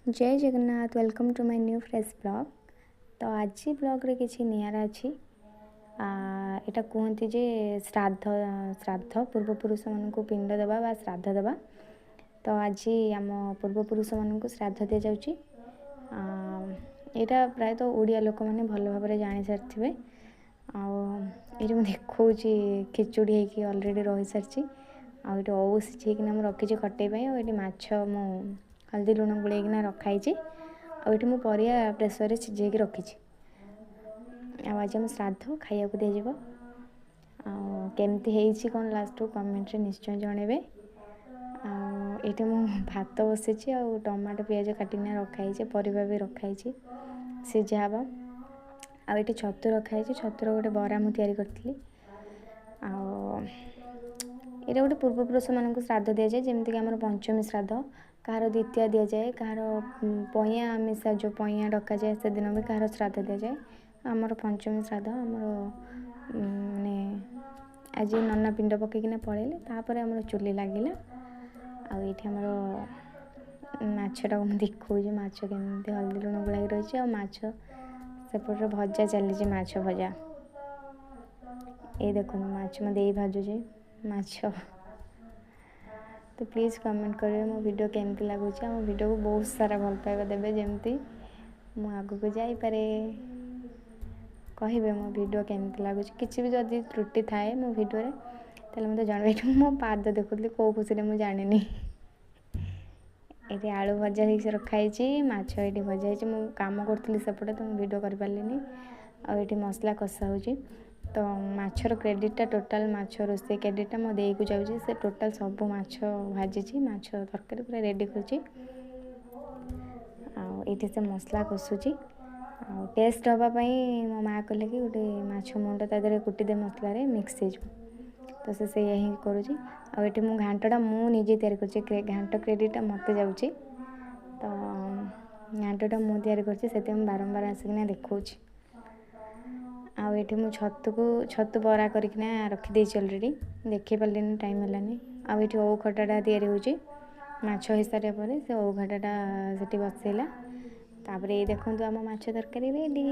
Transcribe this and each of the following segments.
Jay Jagannath, welcome to my new fresh vlog। ତ ଆଜି ବ୍ଲଗ୍ରେ କିଛି ନିଆରା ଅଛି। ଏଇଟା କୁହନ୍ତି ଯେ ଶ୍ରାଦ୍ଧ, ଶ୍ରାଦ୍ଧ ପୂର୍ବପୁରୁଷମାନଙ୍କୁ ପିଣ୍ଡ ଦେବା ବା ଶ୍ରାଦ୍ଧ ଦେବା। ତ ଆଜି ଆମ ପୂର୍ବପୁରୁଷମାନଙ୍କୁ ଶ୍ରାଦ୍ଧ ଦିଆଯାଉଛି। ଏଇଟା ପ୍ରାୟତଃ ଓଡ଼ିଆ ଲୋକମାନେ ଭଲ ଭାବରେ ଜାଣିସାରିଥିବେ। ଆଉ ଏଇଠି ମୁଁ ଦେଖାଉଛି, ଖିଚୁଡ଼ି ହେଇକି ଅଲରେଡ଼ି ରହିସାରିଛି। ଆଉ ଏଇଠି ଓଉ ସିଝେଇକିନା ମୁଁ ରଖିଛି ଖଟେଇ ପାଇଁ। ଆଉ ଏଇଠି ମାଛ ମୁଁ ହଳଦୀ ଲୁଣ ଗୋଳେଇକିନା ରଖାହେଇଛି। ଆଉ ଏଇଠି ମୁଁ ପରିବା ପ୍ରେସରରେ ସିଝେଇକି ରଖିଛି। ଆଉ ଆଜି ଆମ ଶ୍ରାଦ୍ଧ ଖାଇବାକୁ ଦିଆଯିବ। ଆଉ କେମିତି ହେଇଛି କ'ଣ ଲାଷ୍ଟକୁ କମେଣ୍ଟରେ ନିଶ୍ଚୟ ଜଣେଇବେ। ଆଉ ଏଇଠି ମୁଁ ଭାତ ବସିଛି, ଆଉ ଟମାଟୋ ପିଆଜ କାଟିକିନା ରଖାହେଇଛି, ପରିବା ବି ରଖାହେଇଛି, ସିଝା ହେବ। ଆଉ ଏଇଠି ଛତୁ ରଖାହେଇଛି, ଛତୁର ଗୋଟେ ବରା ମୁଁ ତିଆରି କରିଥିଲି। ଆଉ ଏଇଟା ଗୋଟେ ପୂର୍ବପୁରୁଷମାନଙ୍କୁ ଶ୍ରାଦ୍ଧ ଦିଆଯାଏ, ଯେମିତିକି ଆମର ପଞ୍ଚମୀ ଶ୍ରାଦ୍ଧ, କାହାର ଦ୍ୱିତୀୟା ଦିଆଯାଏ, କାହାର ପଇଁଆ ମିଶା ଯେଉଁ ପଇଁଆ ଡକାଯାଏ, ସେଦିନ ବି କାହାର ଶ୍ରାଦ୍ଧ ଦିଆଯାଏ। ଆମର ପଞ୍ଚମୀ ଶ୍ରାଦ୍ଧ ଆମର ମାନେ ଆଜି ନନା ପିଣ୍ଡ ପକେଇକିନା ପଳେଇଲେ, ତାପରେ ଆମର ଚୁଲି ଲାଗିଲା। ଆଉ ଏଇଠି ଆମର ମାଛଟାକୁ ମୁଁ ଦେଖାଉଛି, ମାଛ କେମିତି ହଳଦୀ ଲୁଣ ଗୋଳାଇକି ରହିଛି। ଆଉ ମାଛ ସେପଟରେ ଭଜା ଚାଲିଛି, ମାଛ ଭଜା। ଏଇ ଦେଖନ୍ତୁ, ମାଛ ମୁଁ ଦେଇ ଭାଜୁଛି ମାଛ। ତ ପ୍ଲିଜ୍ କମେଣ୍ଟ କରିବେ ମୋ ଭିଡ଼ିଓ କେମିତି ଲାଗୁଛି, ଆଉ ମୋ ଭିଡ଼ିଓକୁ ବହୁତ ସାରା ଭଲ ପାଇବା ଦେବେ, ଯେମିତି ମୁଁ ଆଗକୁ ଯାଇପାରେ। କହିବେ ମୋ ଭିଡ଼ିଓ କେମିତି ଲାଗୁଛି। କିଛି ବି ଯଦି ତ୍ରୁଟି ଥାଏ ମୋ ଭିଡ଼ିଓରେ, ତାହେଲେ ମୋତେ ଜଣାଇବେ। ଏଇଠି ମୁଁ ମୋ ପାଦ ଦେଖୁଥିଲି, କେଉଁ ଖୁସିରେ ମୁଁ ଜାଣିନି। ଏଇଠି ଆଳୁ ଭଜା ହେଇକି ରଖାହେଇଛି, ମାଛ ଏଇଠି ଭଜା ହେଇଛି। ମୁଁ କାମ କରୁଥିଲି ସେପଟେ, ତ ମୁଁ ଭିଡ଼ିଓ କରିପାରିଲିନି। ଆଉ ଏଇଠି ମସଲା କଷା ହେଉଛି। ତ ମାଛର କ୍ରେଡ଼ିଟ୍ଟା, ଟୋଟାଲ୍ ମାଛ ରୋଷେଇ କ୍ରେଡ଼ିଟ୍ଟା ମୋ ଦେଇକୁ ଯାଉଛି। ସେ ଟୋଟାଲ୍ ସବୁ ମାଛ ଭାଜିଛି, ମାଛ ତରକାରୀ ପୁରା ରେଡ଼ି କରିଛି। ଆଉ ଏଇଠି ସେ ମସଲା କଷୁଛି। ଆଉ ଟେଷ୍ଟ ହେବା ପାଇଁ ମୋ ମାଆ କହିଲେ କି ଗୋଟେ ମାଛ ମୁଣ୍ଡ ତା ଦେହରେ କୁଟିଦେ, ମସଲାରେ ମିକ୍ସ ହେଇଯିବ। ତ ସେ ସେଇଆ ହିଁ କରୁଛି। ଆଉ ଏଠି ମୁଁ ଘାଣ୍ଟଟା ମୁଁ ନିଜେ ତିଆରି କରିଛି, ଘାଣ୍ଟ କ୍ରେଡ଼ିଟ୍ଟା ମୋତେ ଯାଉଛି। ତ ଘାଣ୍ଟଟା ମୁଁ ତିଆରି କରିଛି, ସେଥିପାଇଁ ମୁଁ ବାରମ୍ବାର ଆସିକିନା ଦେଖାଉଛି। ଆଉ ଏଠି ମୁଁ ଛତୁକୁ ଛତୁ ବରା କରିକିନା ରଖିଦେଇଛି ଅଲରେଡ଼ି, ଦେଖେଇ ପାରିଲିନି, ଟାଇମ୍ ହେଲାନି। ଆଉ ଏଠି ଓଉ ଖଟାଟା ତିଆରି ହେଉଛି। ମାଛ ହେଇସାରିବା ପରେ ସେ ଓଉ ଖଟାଟା ସେଠି ବସେଇଲା। ତାପରେ ଏଇ ଦେଖନ୍ତୁ, ଆମ ମାଛ ତରକାରୀ ରେଡ଼ି।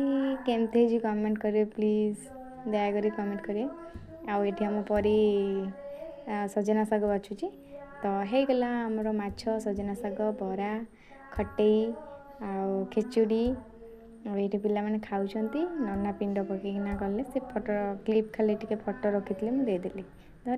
କେମିତି ହେଇଛି କମେଣ୍ଟ କରିବେ ପ୍ଲିଜ୍, ଦୟାକରି କମେଣ୍ଟ କରିବେ। ଆଉ ଏଠି ଆମ ପରି ସଜନା ଶାଗ ବାଛୁଛି। ତ ହେଇଗଲା ଆମର ମାଛ, ସଜନା ଶାଗ, ବରା, ଖଟେଇ ଆଉ ଖିଚୁଡ଼ି। ଆଉ ଏଇଠି ପିଲାମାନେ ଖାଉଛନ୍ତି। ନନା ପିଣ୍ଡ ପକେଇକିନା ଗଲେ, ସେ ଫଟୋ କ୍ଲିପ୍ ଖାଲି ଟିକେ ଫଟୋ ରଖିଥିଲେ, ମୁଁ ଦେଇଦେଲି।